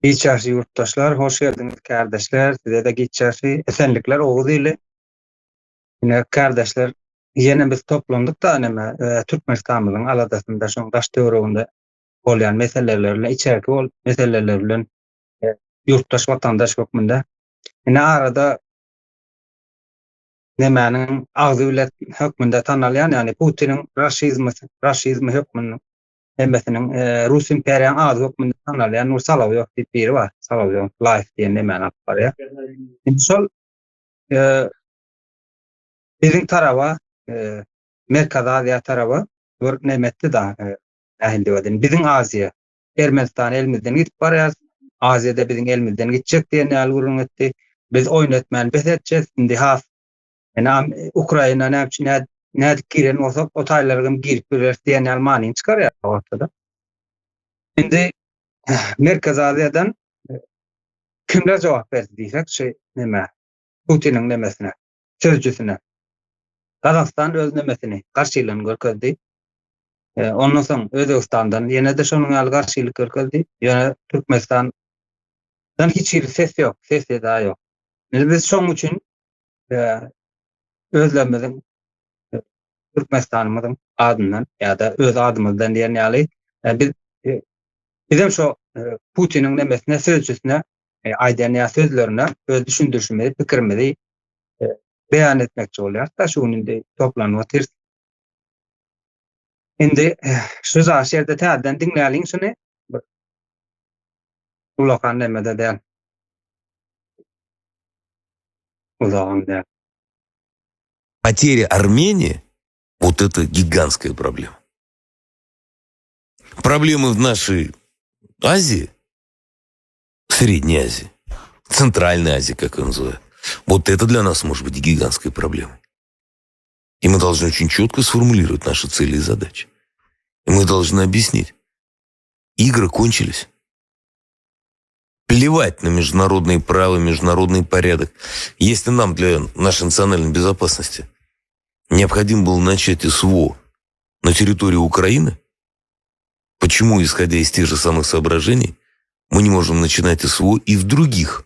Giç ýagşy ýurtdaşlar, hoş geldiňiz kärdeşler, size-de giç ýagşy, esenlikler Oguz ili. Ine kärdeşler, ýene biz toplandyk-da neme, Türkmenistanymyzyň aladasynda, şoň daş-töwereginde bolýan meseleler bilen, içerki bol meseleler bilen ýurtdaş, watandaş hökmünde. Ine arada nemäniň agzy bilen hökmünde tanalýan, ýagny Putiniň raşizmi, raşizmi hökmünde hemmesiniň Rus imperiýanyň ady hökmünde tanalýan Nur Solowýow diýip biri bar. Solowýow Life diýen nemäni alyp barýar. Indi şol biziň taraba, Merkezi Aziýa taraba bir neme etdi da, nähili diýip aýdaýyn, biziň Aziýa, Ermenistan elimizden gidip barýar, Aziýada biziň elimizden gitjek diýen ýaly gürrüň etdi. Biz oýun etmäni bes etjek, indi has ine Ukraina näme üçin nädip giren bolsak, o taýlara hem girip bileris diýen ýaly manyny çykarýar ortada. Indi Merkezi Aziýadan kimler jogap berdi diýsek, şu neme Putiniň nemesine, sözcüsine. Gazagystan öz nemesini, garşylygyny görkezdi. Ondan soň Özbegistandan ýene-de şonuň ýaly garşylyk görkezdi. Ýöne Türkmenistandan hiç hili ses ýok, ses-seda ýok. Indi biz şonuň üçin özlerimiziň Türkmenistanymyzyň adyndan ýa-da öz adymyzdan diýen ýaly biz bizem şo Putiniň nemesine, sözcüsine aýdan ýa sözlerine öz düşündirişimizi, pikirimizi beýan etmekçi bolýarys-da, şu gün indi toplanyp otyrys. Indi şu zaş ýerde täzeden diňläliň şuny. Bir ulakan neme-de däl. Uzagam däl. Потеря Армении вот это гигантская проблема. Проблемы в нашей Азии, Средней Азии, Центральной Азии, как ее называют, вот это для нас может быть гигантской проблемой. И мы должны очень четко сформулировать наши цели и задачи. И мы должны объяснить. Игры кончились. Плевать на международные права, международный порядок. Если нам для нашей национальной безопасности необходимо было начать СВО на территории Украины, почему, исходя из тех же самых соображений, мы не можем начинать СВО и в других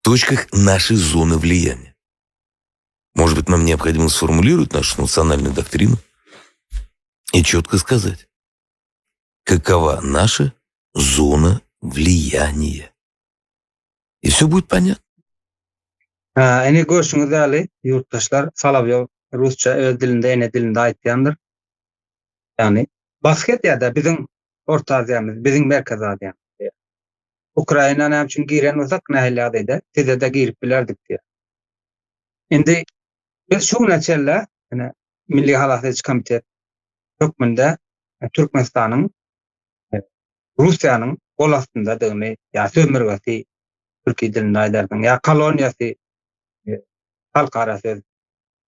точках нашей зоны влияния? Может быть, нам необходимо сформулировать нашу национальную доктрину и четко сказать, какова наша зона влияния. И все будет понятно. Ine görşüňiz ýaly, ýurtdaşlar, Solowýow rusça öz dilinde, ene dilinde aýtýandyr. Ýagny, basgy edýär-de biziň Orta Aziýamyz, biziň Merkezi Aziýamyz diýýär. Ukraina näme üçin giren bolsak, nähili ýagdaýda, size-de girip bilerdik diýýär. Indi biz şu güne çenli ine Milli halas ediş komitet hökmünde Türkmenistanyň Russiýanyň gol astyndadygyny ýa sömürgesi türki dilinde aýdarsyň ýa koloniýasy halkara söz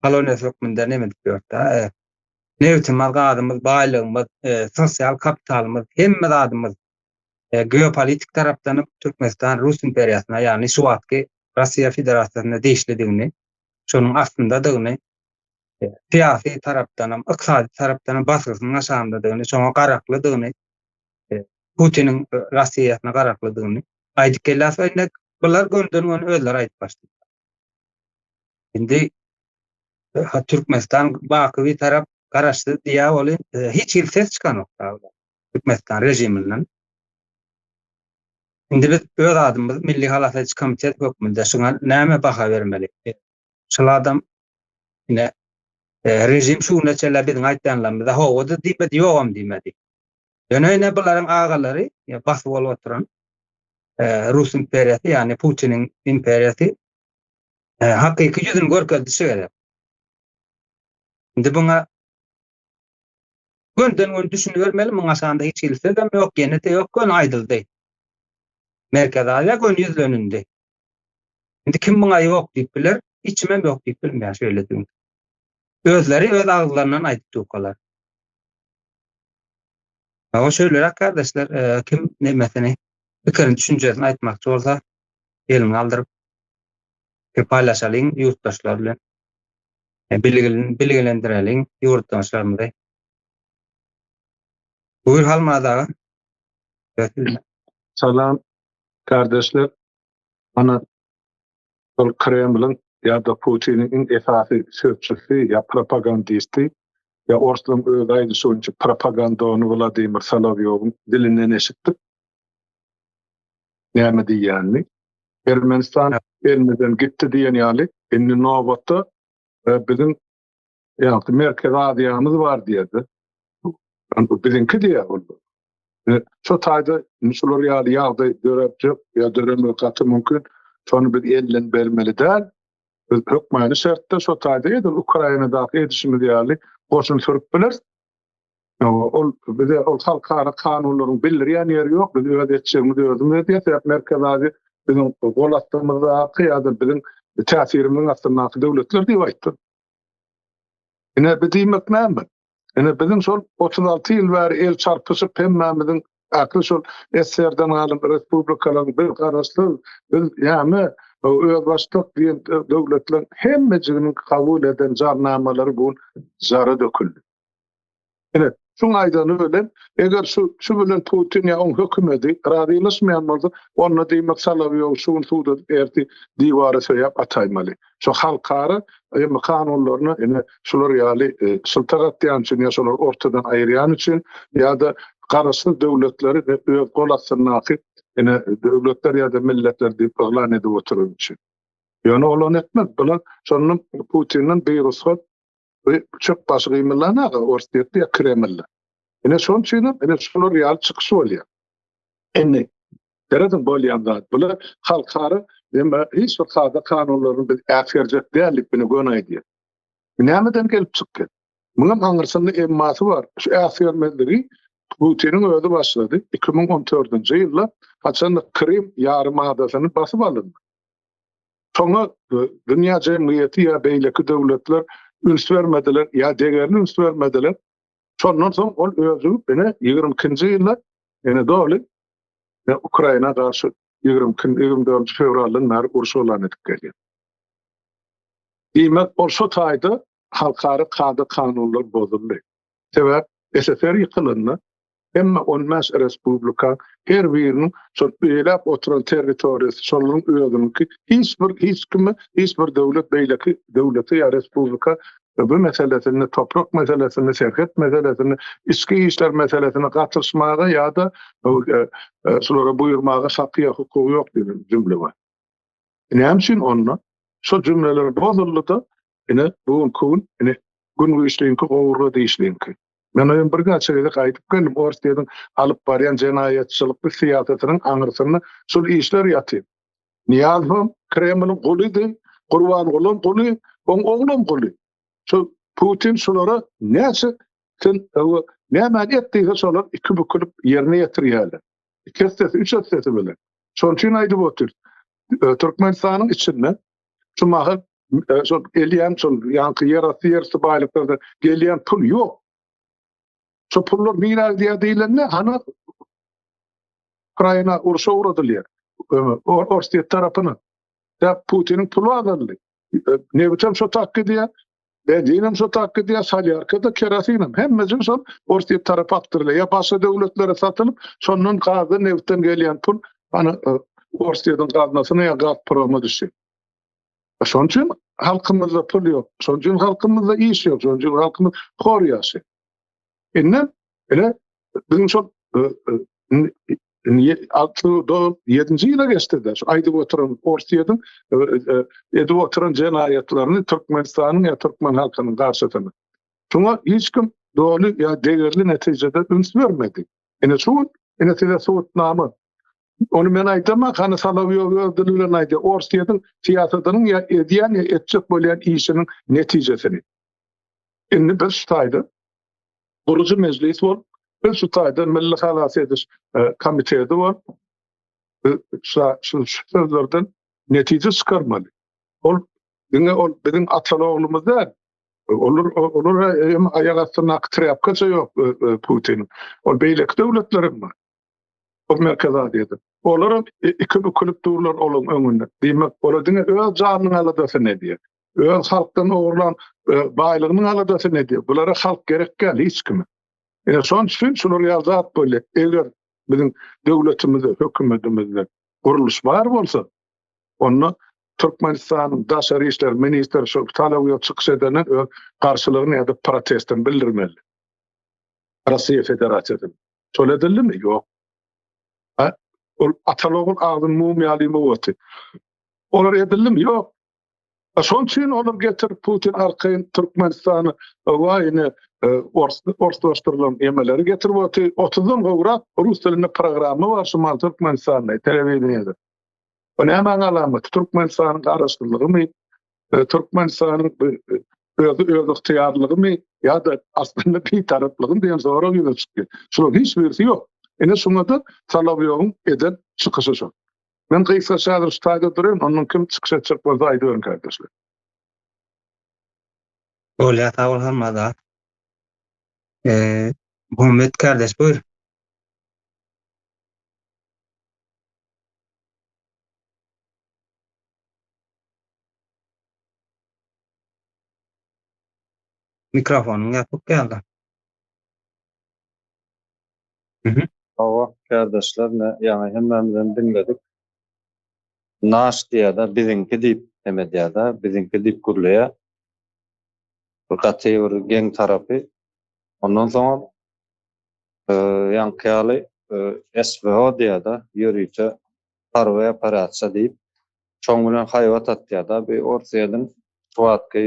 koloniýasy hökmünde neme edip ýördi. Nebitimiz, gazymyz, baýlygymyz, sosial kapitalymyz, hemme zadymyz geopolitik tarapdan Türkmenistan Rus imperiýasyna, ýagny şu wagtky Russiýa Federasiýasyna degişlidigini, şonuň astyndadygyny, syýasy tarapdanam, ykdysady tarapdanam basgysynyň aşagyndadygyny, şoňa garaklydygyny, Putiniň Russiýasyna garaklydygyny aýdyp gelýär. Indi bular gönüden-göni özleri aýdyp başladylar. Indi Türkmenistan baky bitarap, garaşsyz diýýär welin, hiç hili ses çykanok Türkmenistan režiminden. Indi biz öz adymyz Milli halas ediş komitet hökmünde şuňa näme baha bermeli? Şul adam ine režim şu güne çenli biziň aýtýanlarymyza hawa-da diýmedi, ýogam diýmedi. Ýöne ine bularyň agalary basyp bolup oturan Rus imperiýasy, ýagny Putiniň imperiýasy hakyky ýüzüni görkezdi şu gezek. Indi buňa Gönden-göni düşünibermeli, muň aşagynda hiç hili sözem ýok, ýene-de ýok, göni aýdyldy. Merkezi Aziýa göni ýüzlenildi. Indi kim muňa ýok diýip biler? Hiç kimem ýok diýip bilmeýär şeýledigini. Özleri öz agyzlaryndan aýdyp durkalar. Hawa şeýleräk kardeşler, kim nemesini, pikirini, düşünjesini aýtmakçy bolsa, elini galdyryp, pikir paýlaşalyň ýurtdaşlar bilen. Bilgilendireliň Salam kardeşler. Ana şol Kremliň ýa-da Putiniň iň esasy sözçüsi ýa propagandisti ýa orslaryň öz aýdyşy boýunça propagandony Wladimir Solowýowyň dilinden eşitdik. Näme diýýänini. Ermenistan elimizden gitdi diýen ýaly, indi nobatda e, biziň ýagny Merkezi Aziýamyz bar diýerdi. Biziňki diýýär ol. E, şo taýda şular ýaly ýagdaý dörepjek ýa döremegi gaty mümkin. Şony biz elden bermeli däl. Biz hökmany şertde şo taýda edil Ukrainadaky edişimiz ýaly goşun sürüp bileris. Ol bize ol halkara kanunlaryň bildirýän ýeri ýok. Biz öz etjegimizi özümiz edýäs. Sebäp Merkezi Aziýa biziň gol astymyzdaky ýa-da biziň täsirimiziň astyndaky döwletler diýip aýtdy. Ine bu diýmek näme? Ine biziň şol 36 ýyl bäri el çarpyşyp hemmämiziň ähli şol SSR-den galan respublikalaryň biz garaşsyz, biz ýa-ni özbaşdak diýen döwletleriň hemmejiginiň kabul eden jarnamalary bu gün jara döküldi. Ine, şuň aýdany bilen, eger şu şu bilen Putin ýa oň hökümeti razylaşmaýan bolsa, onda diýmek Solowýowy şu gün sud edip, ertir diwara söýäp ataýmaly. Şu halkara ýa kanunlaryna ine şular ýaly e, şyltak atýan üçin ýa şolary ortadan aýyrýan üçin ýa-da garaşsyz döwletleri öz gol astyndaky ine döwletler ýa-da milletler diýip yglan edip oturan üçin. Ýöne ol ony etmez. Bular şondan Putinden birugsat Bu çöp başy gymyldan aga Orsýetde ýa Kremlde. Ine şonuň üçin hem ine şular ýaly çykyş bolýar. Indi serediň bolýan zat. Bular halkara emma hiç bir kada kanunlaryny biz äsgerjek däl diýip ine göni aýdýar. Nämeden gelip çykýar? Munuň aňyrsynda emmasy bar. Şu äsgermezligi Putiniň özi başlady. 2014-nji ýylda haçanda Krym ýarym adasyny basyp alyndy. Şoňa e, dünýä jemgyýeti ýa beýleki döwletler üns bermediler ýa degerli üns bermediler. Şondan soň ol özi ine 22-nji ýylda ine doly ine Ukraina garşy 22 24 fewraldan bäri uruş yglan edip gelýär. Diýmek, ol şo taýda halkara kada-kanunlar bozuldy. Sebäp SSR ýykylanda Hemme on bäş respublika her biriniň şol eýläp oturan territoriýasy şolaryň özüniňki hiç bir hiç kime hiç bir döwlet beýleki döwlete ýa respublika bu meselesinde toprak meselesinde serhet meselesinde içki işler meselesine gatyşmaga ýa-da e, e, şulara buýurmaga haky ýa hukugy ýok diýen jümle bar. Näme üçin onda? Şo jümleler bozuldy-da, ine bu günki gün ine gün güýçliňki gowurga dişliňki. Men oýun birnäçe gezek aýdyp geldim, Orsýetiň alyp barýan jenaýatçylykly syýasatynyň aňyrsynda şol işler ýatyr. Nyýazowam Kremliň gulydy, Gurbangulam guly, oň oglam guly. Şu Putin şulara näçe sen nämäni et diýse şolar iki bükülip ýerine ýetirýärler. Iki essesi, üç essesi bilen. Şonuň üçin aýdyp otyr. Türkmenistanyň içinde şu mahal e, şol gelýän şol ýaňky ýerasty ýerüsti baýlyklardan gelýän pul ýok. Şo pullar nirä gidýär diýlende, hany Ukraina urşa ugradylýar. Orsýet tarapyna. Ýa Putiniň puly azaldy. E, nebitem şo tak gidýär. Benzinem şo tak gidýär, solýarka-da, kerosinem. Hemmesi şol Orsýet tarapa akdyrylýar. Ýa başga döwletlere satylyp, şondan gazdan, nebitden gelýän pul hany e, Orsýetiň gaznasyna ýa Gazproma düşýär. Şonuň üçin halkymyzda pul ýok. Şonuň üçin halkymyzda iş ýok. Şonuň üçin halkymyz hor ýaşaýar. Indi ine biziň şol e, e, alty ýedinji ýyla geçdi-de şu aýdyp oturan Orsýetiň e, edip oturan jenaýatlaryny Türkmenistanyň ýa türkmen halkynyň garşysyna. Şuňa hiç kim doly ýa degerli netijede üns bermedi. Ine şu gün ine size subutnama. Ony men aýdamak, hany Solowýow öz dili bilen aýdýar, Orsýetiň syýasatynyň ýa edýän ýa etjek bolýan işiniň netijesini. Indi biz şu taýda gurujy mejlis bolup, biz şu taýda Milli halas ediş e, komiteti bolup, şu, şu sözlerden netije çykarmaly. Ol diňe ol biziň ataly oglumyz däl. Olar olar hem aýak astyndaky trýapkaça ýok e, e, Putiniň. Ol beýleki döwletleriň bar. Bu Merkezi Aziýada. Olar hem iki bükülip durlar olaryň öňünde. Diýmek, olar diňe öz janynyň aladasyny edýär. Öz halkdan ogurlan e, baýlygynyň aladasyny edýär. Bulara halk gerek däl hiç kime. Ine şonuň üçin şular ýaly zat bolýar. Eger. Biziň döwletimizde, hökümetimizde gurluş bar bolsa, onda Türkmenistanyň daşary işler ministri şu Solowýow çykyş edenden öz garşylygyny ýa-da protestini bildirmeli. Russiýa Federasiýasyna. Şol edildimi? Ýok. Ha? Ol ataly-ogul agzyny mum ýaly ýumup otyr. Olar edildimi? Ýok. Şonuň üçin olar getirip Putin arkaýyn Türkmenistany waý ine ors orslaşdyrylan emeleri getirip otyr. 30-dan gowrak rus dilinde programma bar şu mal Türkmenistanda telewideniýede. Bu nämäň alamaty? Türkmenistanyň garaşsyzlygymy? Türkmenistanyň özi öz ygtyýarlygymy ýa-da aslynda bitaraplygymy diýen sorag ýüze çykýar. Şularyň hiç birisi ýok. Ine şuňa-da Solowýowyň eden çykyşy şol. Men gysgaça häzir şu taýda durayyn, ondan kim çykyş etjek bolsa aýdyberiň kardeşler. Bolýar sag bol Halmyrat aga. Muhammet kardeş buýur. Mikrofonyň ýapyk ýaly. Mhm. Hawa, kärdeşler, ne, ýaňy hemmämizem diňledik. Naş diýýär-de, biziňki diýip hem edýär-de, biziňki diýip gürleýär. Bir gaty bir geň tarapy. Ondan soňam ýaňky ýaly SWO diýýär-de, ýörite harby operasiýa diýip, şoň bilen haýbat atýar-da, bu Orsýetiň şu wagtky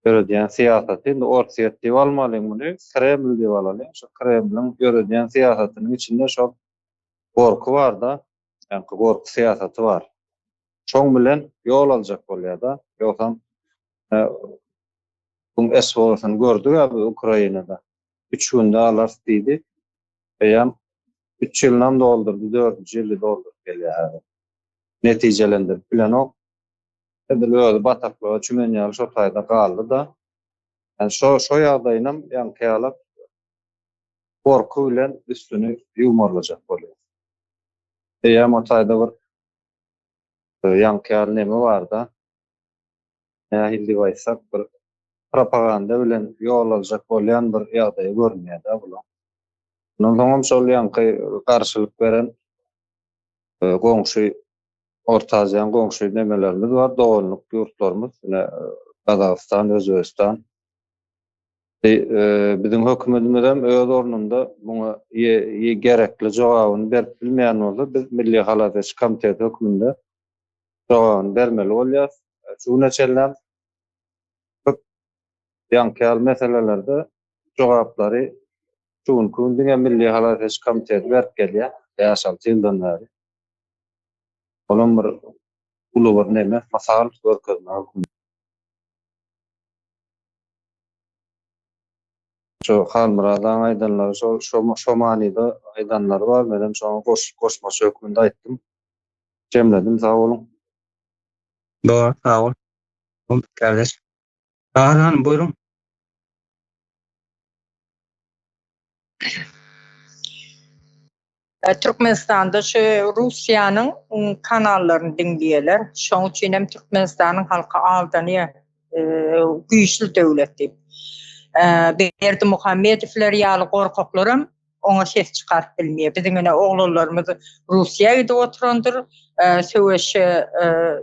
ýöredýän syýasaty, indi Orsýet diýip almalyň muny, Kreml diýip alalyň, şu Kremliň ýöredýän syýasatynyň içinde şol gorky bar-da, ýaňky gorky syýasaty bar. Şoň bilen ýol aljak bolýar-da, ýogsam bu SWO-syny gördük-ä biz Ukrainada. Üç günde alarys diýdi. Eýýäm üç ýylynam doldurdy, dördünji ýyly dolduryp gelýär häzir. Netijelendirip bilenok. Edil özi bataklyga çümen ýaly şo taýda galdy-da. Ýani şo şo ýagdaýynam ýaňky ýalak gorky bilen üstüni ýuwmarlajak bolýar. Eýýäm o taýda bir ýaňky ýaly neme bar-da. Nähili diýip aýtsak, bir propaganda bilen ýol aljak bolýan bir ýagdaýy görünýär-de bulaň. Ondan soňam şol ýaňky garşylyk beren goňşy Orta Aziýanyň goňşy nemelerimiz bar, doganlyk ýurtlarymyz, ine, Gazagystan, Özbegistan. Biziň hökümetimiz hem öz ornunda muňa gerekli jogabyny berip bilmeýän bolsa, biz Milli halas ediş komiteti hökmünde jogabyny bermeli bolýarys. Şu güne çenlem köp ýaňky ýaly meselelerde jogaplary şu günki gün diňe Milli halas ediş komiteti berip gelýär, bäş-alty ýyldan bäri. Olam bir uly bir neme, mysal görkezme hökmünde. Şu Halmyrat agaň aýdanlary şo şo şo manyda aýdanlary bar, menem şoňa goş goşmaça hökmünde aýtdym. Jemledim, sag boluň. Dogry, sag bol. Muhammet kardeş. Bahar hanym buýruň. Türkmenistanda şu Russiýanyň kanallaryny diňleýärler. Şoň üçin hem Türkmenistanyň halky aldanýar. Güýçli döwlet diýip. Berdimuhamedowlar ýaly gorkaklaram oňa ses çykaryp bilmeýär. Biziň ine oglanlarymyz Russiýa gidip oturandyr, söweşe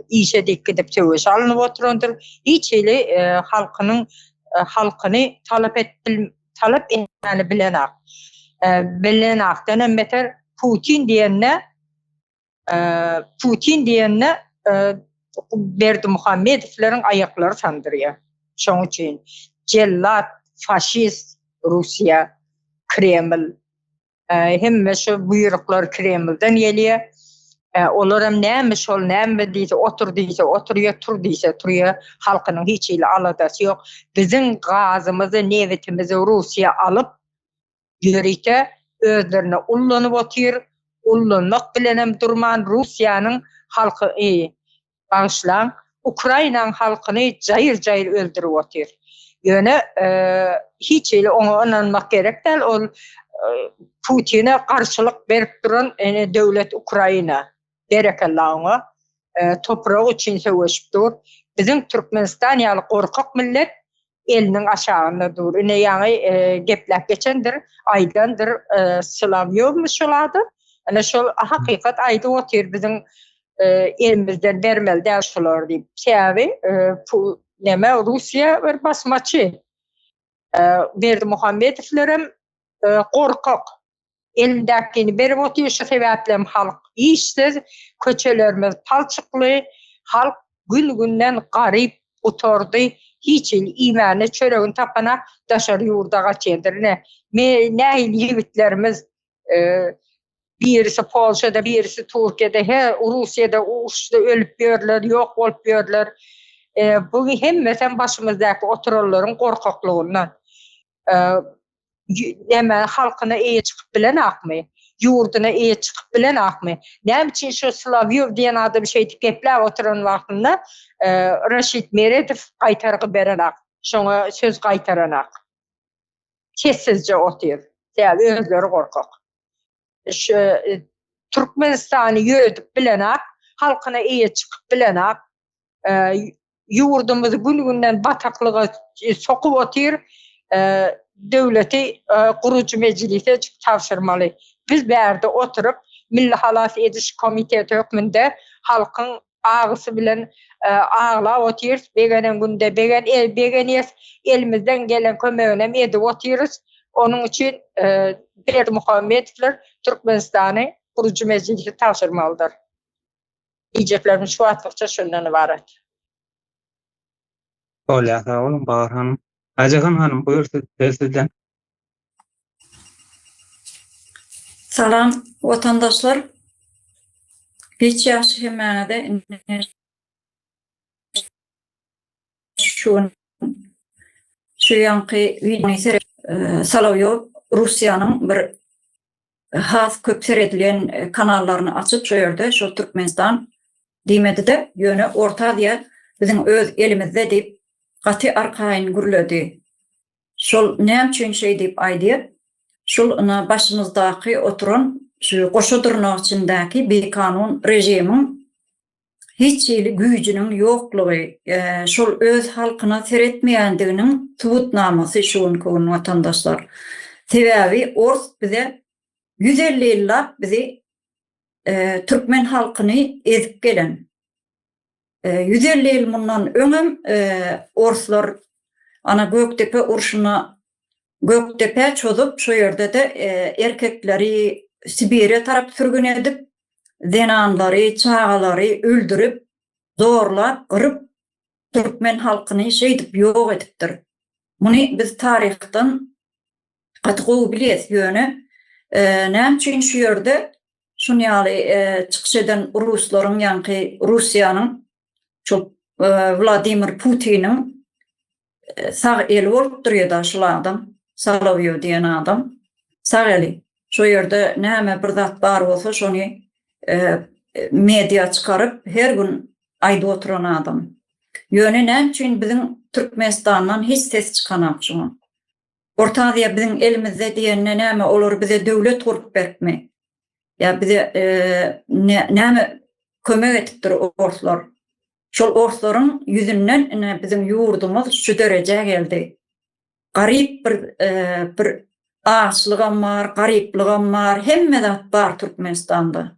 işe diýip gidip söweşe alnyp oturandyr. Hiç hili halkynyň halkyny talap edip talap etmäni bilenak. Bilenakdan hem beter Putin diýende Putin diýende Berdimuhamedowlaryň aýaklary sandyrýar. Şoň üçin jellat, faşist Russiýa, Kreml Hemme şu buýruklar Kremlden gelýär. Olar hem näme şol näme diýse otur diýse oturýar, tur diýse turýar. Halkynyň hiç hili aladasy ýok. Biziň gazymyzy, nebitimizi Russiýa alyp, ýörite özlerine ullanyp otyr. Ullanmak bilenem durman Russiýanyň halky Bagyşlaň, Ukrainaň halkyny jaýyr-jaýyr öldürip otyr. Ýöne hiç hili oňa ynanmak gerek däl, ol Putine garşylyk berip duran döwlet Ukraina. Berekella oňa. Topragy üçin söweşip dur. Biziň Türkmenistan ýaly gorkak millet. eliniň aşagynda dur. Ine ýaňy e, gepläp geçendir, aýdandyr e, Solowýowmy şol adam? Ine şol hakykat aýdyp otyr biziň e, elimizden bermeli däl şular diýip. Sebäbi e, neme Russiýa bir basmaçy. E, Berdimuhamedowlerem e, gorkak. Elindäkini berip otyr şu sebäplem halk işsiz, köçelerimiz palçykly, halk gün-günden garyp gutardy, hiç hili iýmäne çöregini tapanak daşary ýurda gaçýandyr. Ine, me nähili ýigitlerimiz e, birisi Polşada, birisi Türkiýede, he Russiýada uruşda ölüp ýörler, ýok bolup ýörler. E, bu hemmesem başymyzdaky oturanlaryň gorkaklygyndan. E, näme halkyna eýe çykyp bilenakmy? Ýurduna eýe çykyp bilenakmy? Näme üçin şu Solowýow diýen adam şeýdip gepläp oturan wagtynda e, Raşid Meredow gaýtargy berenak, şoňa söz gaýtaranak. Sessizje otyr. Sebäbi özleri gorkak. Şu e, Türkmenistany ýöredip bilenak, halkyna eýe çykyp bilenak, e, ýurdumyzy gün-günden bataklyga sokup otyr, e, döwleti e, gurujy mejlise tabşyrmaly. Biz bärde oturyp, Milli halas ediş komiteti hökmünde halkyň agysy bilen e, aglap otyrys, begenen günde begen e, begenýäs, elimizden gelen kömegini hem edip otyrys. Onuň üçin e, Berdimuhamedowlar Türkmenistany gurujy mejlise tabşyrmalydyr. Diýjeklerim şu wagtlykça şundan ybarat. Bolýar, sag boluň Bahar hanym. Aýjahan hanym, buýur siz, söz sizden. Salam watandaşlar. Giç ýagşy hemmäňize. Indi şu gün şu ýaňky wideony seret Solowýow Russiýanyň bir has köp seredilýän kanallaryny açyp şo ýerde şol Türkmenistan diýmedide ýöne Orta Aziýa biziň öz elimizde diýip gaty arkaýyn gürledi. Şol näme üçin şeý diýip aýdýar? Şul ina başymyzdaky oturan şu goşa dyrnak içindäki bikanun režimiň hiç hili güýjüniň ýoklugy, şol öz halkyna seretmeýändiginiň subutnamasy şu günki gün watandaşlar. Sebäbi ors bize 150 ýyllap bizi türkmen halkyny ezip gelen. 150 ýyl mundan öňem orslar ana Gökdepe urşuna Gökdepä çozup şo ýerde-de erkekleri Sibire tarap sürgün edip, zenanlary, çagalary öldürip, zorlap, gyryp, türkmen halkyny şeýdip ýok edipdir. Muny biz taryhdan gaty gowy bilýäs, ýöne näme üçin şu ýerde şun ýaly çykyş eden ruslaryň ýaňky Russiýanyň şol Wladimir Putiniň sag eli bolup durýada şul adam Solowýow diýen adam sag eli şo ýerde näme bir zat bar bolsa şony media çykaryp her gün aýdyp oturan adam. Ýöne näme üçin biziň Türkmenistandan hiç ses çykanak şuňa. Orta Aziýa biziň elimizde diýende näme olar bize döwlet gurup beripmi? Ýa bize näme kömek edipdir orslar? Şol orslaryň ýüzünden ine biziň ýurdumyz şu derejä geldi. Garyp bir bir açlygam bar, garyplygam bar, hemme zat bar Türkmenistanda.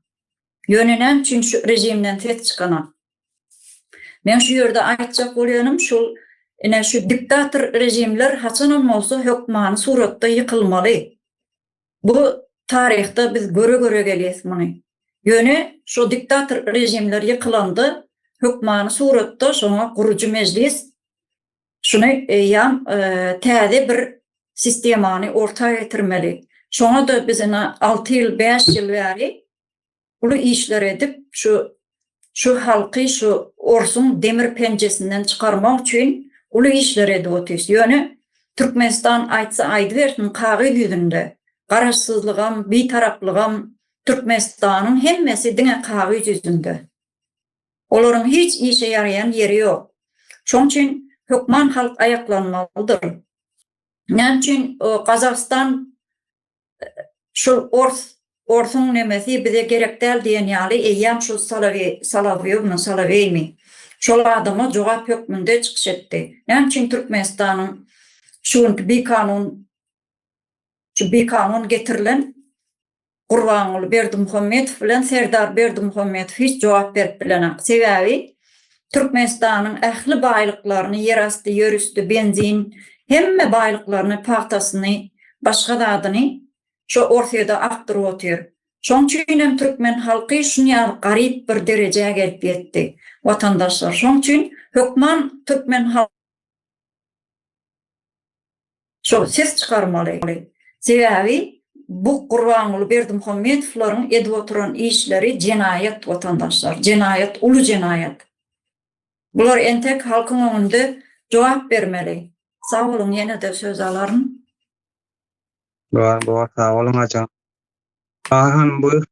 Ýöne näme üçin şu režimden ses çykanak? Men şu ýerde aýtjak bolýanym şul ine şu diktator režimler haçanam bolsa hökmany suratda ýykylmaly. Bu taryhda biz göre-göre gelýäs muny. Ýöne şo diktator režimler ýykylanda hökmany suratda şoňa gurujy mejlis şuny eýýam täze bir sistemany orta getirmeli. Şoňa-da biz ine alty ýyl, bäş ýyl bäri uly işler edip şu şu halky şu orsuň demir penjesinden çykarmak üçin uly işler edip otyrys. Ýöne Türkmenistan aýtsa aýdybersin kagyz ýüzünde garaşsyzlygam, bitaraplygam Türkmenistanyň hemmesi diňe kagyz ýüzünde. Olaryň hiç işe ýaraýan ýeri ýok. Şoň üçin hökman halk aýaklanmalydyr. Näme üçin Gazagystan Şul ors orsuň nemesi bize gerek däl diýen ýaly eýýäm şu Soloweý Solowýowmy Soloweými. Şol adama jogap hökmünde çykyş etdi. Näme üçin Türkmenistanyň şu günki bikanun şu bikanun getirilen Gurbanguly Berdimuhamedow bilen Serdar Berdimuhamedow hiç jogap berip bilenak. Sebäbi Türkmenistanyň ähli baýlyklaryny, ýerasty, ýerüsti, benzin, hemme baýlyklaryny, pagtasyny, başga zadyny şo Orsýede akdyryp otyr. Şoň üçin hem türkmen halky şun ýaly garyp bir derejä gelip ýetdi, watandaşlar. Şoň üçin hökman türkmen halky Şol ses çykarmaly. Sebäbi bu Gurbanguly Berdimuhamedowlaryň edip oturan işleri jenaýat watandaşlar. Jenaýat uly jenaýat. Bular entek halkyň öňünde jogap bermeli. Sag boluň ýene-de söz alaryn. Bar bor sag boluň ajan. Bahar hanym buýur.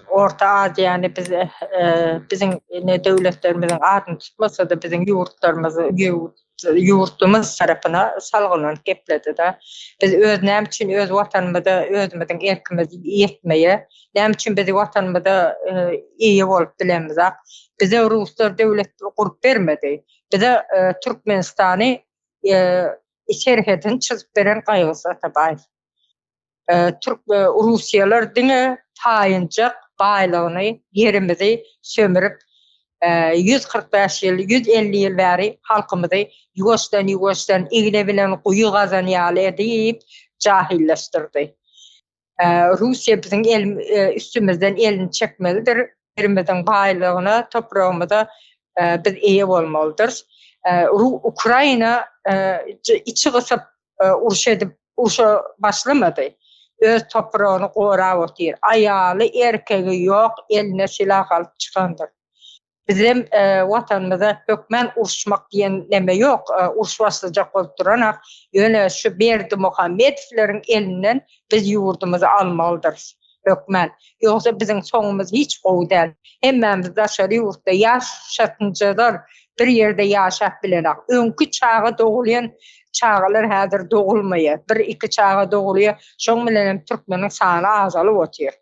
Orta Aziýany biz biziň ne döwletlerimiziň adyny tutmasa-da biziň ýurtlarymyz ýurdumyz tarapyna salgylanyp gepledi-de. Biz öz näme üçin öz watanymyza özümiziň erkimiz ýetmeýär? Näme üçin biz watanymyza eýe bolup bilemizak? Bize ruslar döwlet gurup bermedi. Bize Türkmenistany serhedini çyzyp beren Gaýgysyz Atabaýew. Türk Russiýalar diňe taýynjak baýlygyny, ýerimizi sömürip, 145 ýyl, 150 ýyl bäri halkymyzy ýuwaşdan-ýuwaşdan igne bilen guýy gazan ýaly edip jahyllaşdyrdy. Russiýa biziň el üstümizden elini çekmelidir. Ýerimiziň baýlygyna, topragymyza biz eýe bolmalydyrys. Ukraina içi gysyp uruş edip urşa başlamady. Öz topragyny gorap otyr. Aýaly, erkegi ýok, eline silah alyp çykandyr. Bizem watanymyza hökmän uruşmak diýen neme ýok, uruş başlajak bolup duranak. Ýöne şu Berdimuhamedowleriň elinden biz ýurdumyzy almalydyrys. Hökmän. Ýogsa biziň soňumyz hiç gowy däl. Hemmämiz daşary ýurtda ýaş çatynjalar bir ýerde ýaşap bilenak. Öňki çaga dogulýan çagalar häzir dogulmaýar. Bir iki çaga dogulýar. Şoň bilen hem türkmeniň sany azalyp otyr.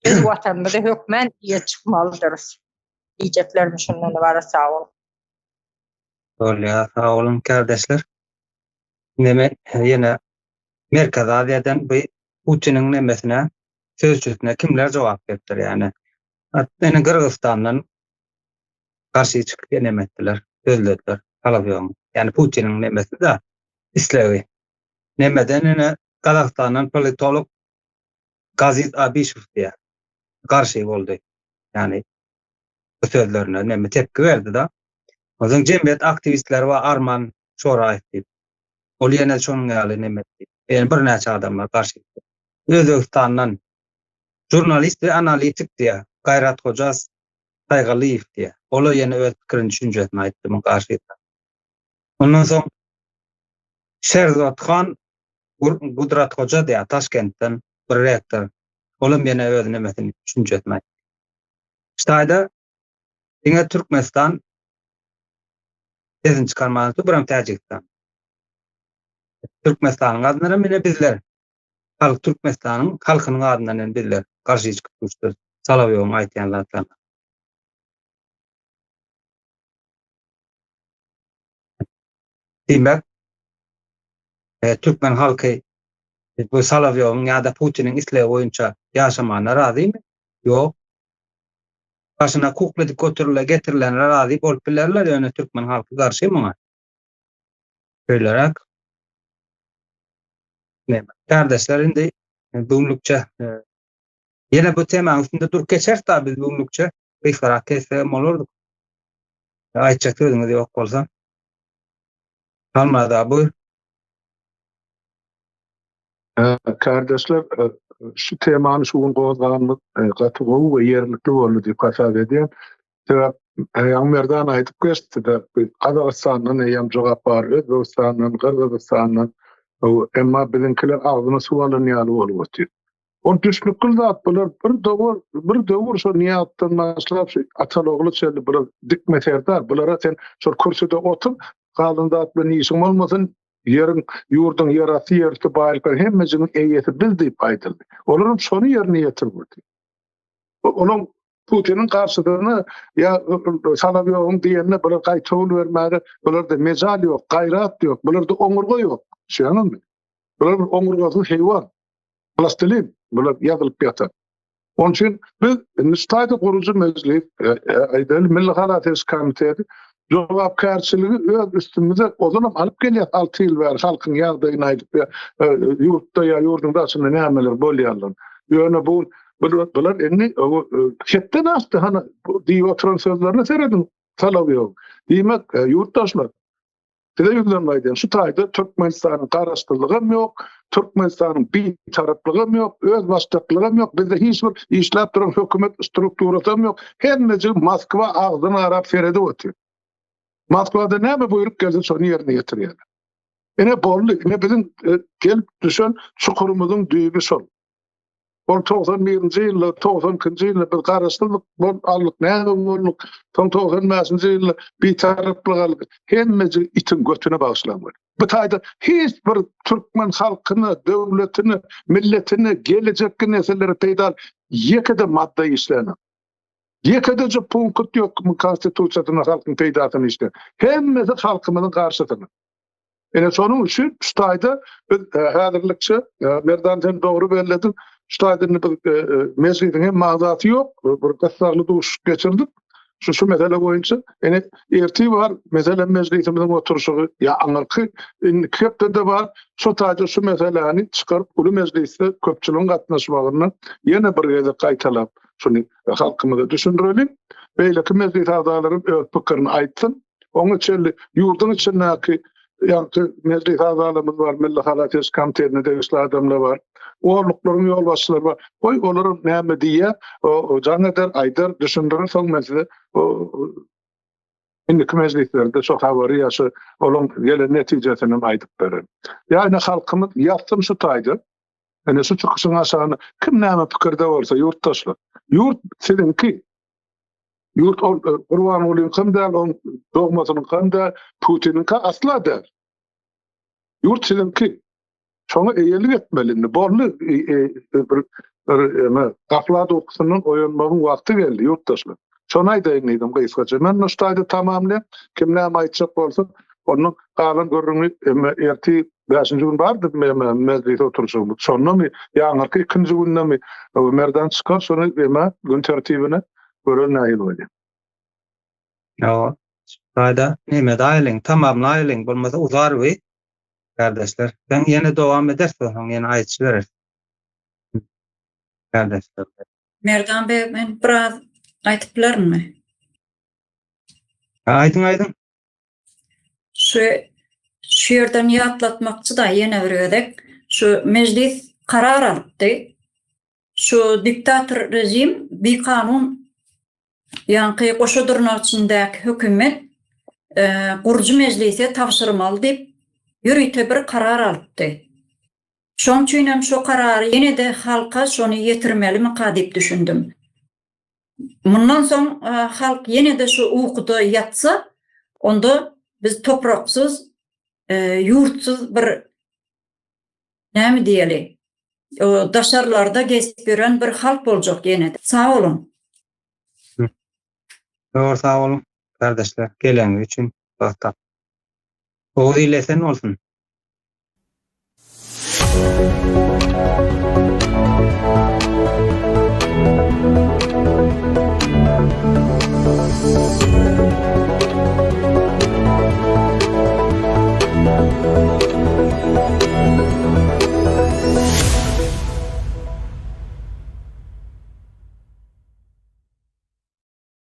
Biz watanymyza hökmän eýe çykmalydyrys. Diýjeklerim şundan ybarat sag boluň. Bolýar, sag boluň kärdeşler. Indi men ýene Merkezi Aziýadan bu Putiniň nemesine, sözçüsine kimler jogap beripdir ýagny? Ýene Gyrgyzystandan garşy çykyp neme etdiler, sözlediler Solowýowyň. Ýagny Putiniň nemesi-de islegi. Nemeden ýene Gazagystandan politolog Gaziz Abişow diýýär. Garşy boldy. Ýagny bu sözlerine neme tepki berdi-de. Onsoň jemgyýet aktiwistleri bar Arman Çoraýew diýip. Ol ýene şonuň ýaly neme etdi. Ýene birnäçe adamlar garşy çykdy. Özbegistandan žurnalist we analitik diýýär, Gaýrathoja Saýgalyýew diýýär. Ol-a ýene öz pikirini, düşünjesini aýtdy muň garşysyna. Ondan soň Şerzodhan Gudrathoja diýýär, Taşkentden bir rektor. Olam ýene öz nemesini, düşünjesini aýtdy. Şu taýda diňe Türkmenistan sesini çykarman otyr, biram Täjigistan. Türkmenistanyň adyndan hem ine bizler, halk Türkmenistanyň halkynyň adyndan hem bizler garşy çykyp duruşdyr Solowýowyň aýtýan zatlaryna. Diýmek, e, türkmen halky bu Solowýowyň ýa-da Putiniň islegi boýunça ýaşamana razymy? Ýok. Başyna kukla edip götürile getirilenler razy bolup bilerler, ýöne türkmen halky garşy muňa. Şeýleräk. Näme? Kardeşler indi bugünlükçe e, ýene bu temanyň üstünde durup geçeris da biz bugünlükçe gysgarak kessegem bolardyk. Aýtjak sözüňiz ýok bolsa. Halmyrat buyur. Kardeşler, şu temany şu gün gozganymyz gaty gowy we ýerlikli boldy diýip hasap edýän. Sebäp ýaňy Merdan aýdyp geçdi-de, Gazagystandan eýýäm jogap bar, Özbegistandan, Gyrgyzystandan. Emma biziňkiler agzyna suw alan ýaly bolup otyr. Ol düşnükli zat bular bir döwür, bir döwür şo Niýazdan başlap şu Atalogla çenli bular dikme serdar, bulara sen şol kürsüde otur, galan zat bilen işiň bolmasyn, Ýeriň, ýurduň ýerasty, ýerüsti baýlyklaryň hemmejigiň eýesi biz diýip aýdyldy. Olaram şony ýerine ýetirip otyr. Onuň Putiniň garşysyna ýa Solowýowyň diýenine bular gaýtawul bermäge bularda mejal ýok, gaýrat ýok, bularda oňurga ýok. Düşünýäňizmi? Bular bir oňurgasyz heýwan. Plastilin bular ýazylyp ýatan. Onuň üçin biz indi şu taýda gurujy mejlis, e, e, aýdaly Milli halas ediş komiteti jogapkärçiligi öz üstümize ozalam alyp gelýär 6 ýyl bäri halkyň ýagdaýyny aýdyp ýa e, ýurtda ýa ýurduň daşynda nämeler bolýarlar. Ýöne bu bular indi hetden aşdy hany diýip oturan sözlerine serediň Solowýow. Diýmek, ýurtdaşlar Size ýüzlenip aýdýan, şu taýda Türkmenistanyň garaşsyzlygam ýok, Türkmenistanyň bitaraplygam ýok, özbaşdaklygam ýok, bizde hiç bir işläp duran hökümet strukturasam ýok. Hemmejigi Moskwa agzyny arap seredip otyr. Moskwada näme buýruk gelse şony ýerine ýetirýärler. Ine boldy, ine biziň e, gelip düşen çukurymyzyň düýbi şol. Ol 91-nji ýylda, 92-nji ýylda biz garaşsyzlyk bolup aldyk, näme bolduk? Soň 95-nji ýylda bitaraplyk aldyk. Hemmesi itiň götüne bagyşlan boldy. Bu taýda hiç bir türkmen halkyna, döwletine, milletine, gelejekki nesillere peýdaly ýeke-de madda işlänok. Ýeke-de punkt ýok konstitusiýasynda halkyň peýdasyna işleýän. Hemmesi halkymyzyň garşysyna. Ine şonuň üçin şu taýda biz e, häzirlikçe e, Merdan sen dogry bellediň. Şu taýda indi biz e, mejlisiň hem agzasy ýok. Bir gyssagly duşuşyk geçirdik. Şu şu mesele boýunça ine ertir bar, meselem mejlisimiziň oturyşygy ýa aňyrky indiki hepdede bar. Şu taýda şu meseläni çykaryp uly mejlisde köpçüligiň gatnaşmagynda ýene bir gezek gaýtalap şuny halkymyza düşündireliň. Beýleki mejlis agzalary öz pikirini aýtsyn. Oňa çenli ýurduň içindäki ýagty mejlis agzalarymyz bar, Milli halas ediş komitetine degişli adamlar bar, orluklaryň ýolbaşçylary bar. Goý, olar näme diýýär, o jaň eder, aýdar, düşündirer, soň men size indiki mejlislerde şo habary ýa şo olaň gelen netijesini hem aýdyp bererin. Ýa ine halkymyz ýatsyn şu taýda. Ine şu çykyşyň aşagynda kim näme pikirde bolsa ýurtdaşlar. Ýurt siziňki. Ýurt ol e, Gurbangulyňkam däl, oň dogmasynyňkam däl, Putiniňka asla däl. Ýurt siziňki. Şoňa eýelik etmeli indi. Boldy e, e, bir bir eme gaflat ukusyndan oýanmagyň wagty geldi ýurtdaşlar. Şony aýdaýyn diýdim gysgaça. Men şu taýda tamamlaýan. Kim näme aýtjak bolsa, onuň galan gürrüňi eme ertir bäşinji gün bardy eme mejlis oturyşygymyz. Şondamy ýa aňyrky ikinji gündemi Merdan çykar şony eme gün tertibine Görer nähili bolýar. Ýa, Gaýda neme daýylyň, tamamlaýylyň, bolmasa uzar we kardeşler. Sen ýene dowam edersiň, soň ýene aýdyşy berer. Kardeşler. Merdan beg, men biraz aýdyp bilerin-mi? Aýdyň, aýdyň. Şu şu ýerden ýatlatmakçy-da ýene bir gezek, şu mejlis karar alypdy. Şu diktator režim bikanun ýaňky goşa dyrnak içindäki hökümet gurujy mejlise tabşyrmaly diýip ýörite bir karar alypdy. Şoň üçinem şo karary ýene-de halka şony ýetirmelimika diýip düşündim. Mundan soň halk ýene-de şu ukuda ýatsa, onda biz topraksyz, ýurtsuz bir näme diýeli, daşarlarda gezip ýören bir halk boljak ýene-de. Sag boluň. Dogry sag boluň gardaşlar geleniňiz üçin wagt tapyp. Oguz ili esen bolsun.